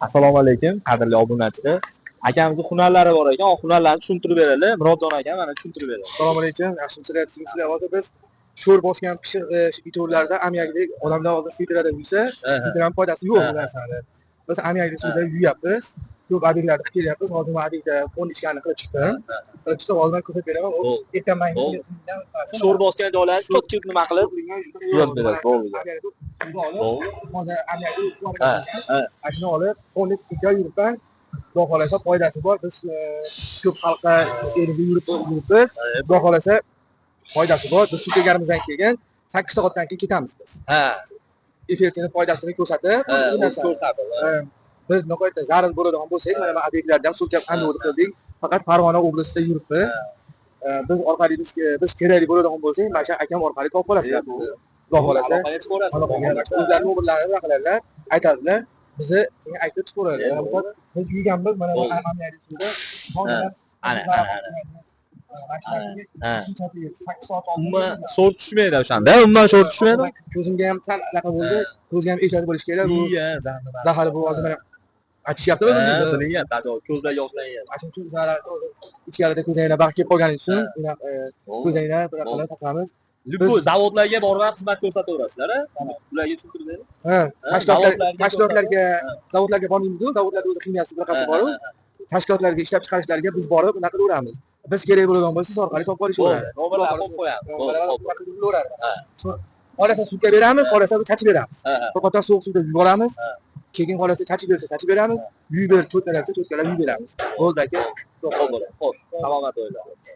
Assalomu alaykum, qadrli obunachilar. Akamizni hunarlari bor ekan, hunarlarni tushuntirib beradi. Murodjon aka mana tushuntirib beradi. Assalomu alaykum, yaxshimisizlar, yaxshimisizlar. Hozir biz sho'r bosgan pishiq itovlarda ammiakli odamlar oldin sitrada yuvsa, sitrani foydasi yo'q bu narsani. Biz ammiakli suvda yuyapmiz. Ko'p obyektlarni qilib kelyapmiz. Hozir men obyektda 10 ichkani qilib chiqdim. Qilib chiqib, hozir men ko'rsatib beraman. U ertaman. Sho'r bosgan joylarni cho'tkib nima qilib tuzatib berasiz, bo'ldi. Olib, hozir ammiakli shuni olib, 10 litr yuribman. Xudo xohlasa foydasi bor. Biz ko'p xalqqa elga yurib yuribmiz. Xudo xohlasa foydasi bor. Biz kelganimizdan keyin 8 soatdan keyin ketamiz biz. Effektini, foydasini ko'rsatib, bu narsa. Ko'rsatib. Biz nihoyatda zarur bo'ladigan bo'lsak, mana bu obyektlarda ham sutka qanday qildik. Faqat Farg'ona oblastida yuribmiz. Biz orqali biz kerakli bo'ladigan bo'lsak, mana shu akam orqali topib olasizlar. Xudo xohlasa. Aloqaga chiqaverasiz. O'zlari nomerlarini bunaqa qiladilar, aytadilar. Bizni keyin aytib chiqaveradilar. Biz yurganmiz, mana bu amniya suvda. Ana, ana, ana. Umuman sho'r tushmaydi o'shanda. Umuman sho'r tushmaydi. Ko'zimga ham sal anaqa bo'ldi. Ko'zga ham ehtiyot bo'lish kerak. Bu Iya, zahari bu hozir mana achishyapti o'zimizda. Bilingan, ko'zlar yoshlangan. Mana shuning uchun zahar ichkarida ko'zoynak baxt kelib qolgani uchun ko'zoynak bunaqa taqamiz. Любой zavodlarga borib ham xizmat ko'rsataverasizlar, a? Ularga tushuntirib bering. Ha, tashkilotlarga, zavodlarga bormaymiz-ku, zavodlarda o'zi ximiyasi bunaqasi bor-u. Tashkilotlarga, ishlab chiqarishlarga biz borib bunaqa qilaveramiz. Biz kerak bo'ladigan bo'lsa, siz orqali topib olishaveradi. Nomerlarni qo'yib qo'yamiz. Qilaveradi. Xohlasa suvga beramiz, xohlasa chachib beramiz. Bir qator sovuq suvda yuvib olamiz. Keyin xohlasa chachib bersa chachib beramiz. Yuvib berib, cho'tkalabsa cho'tkalab yuvib beramiz. Bo'ldi aka. Xo'p, xo'p. Salomat bo'linglar.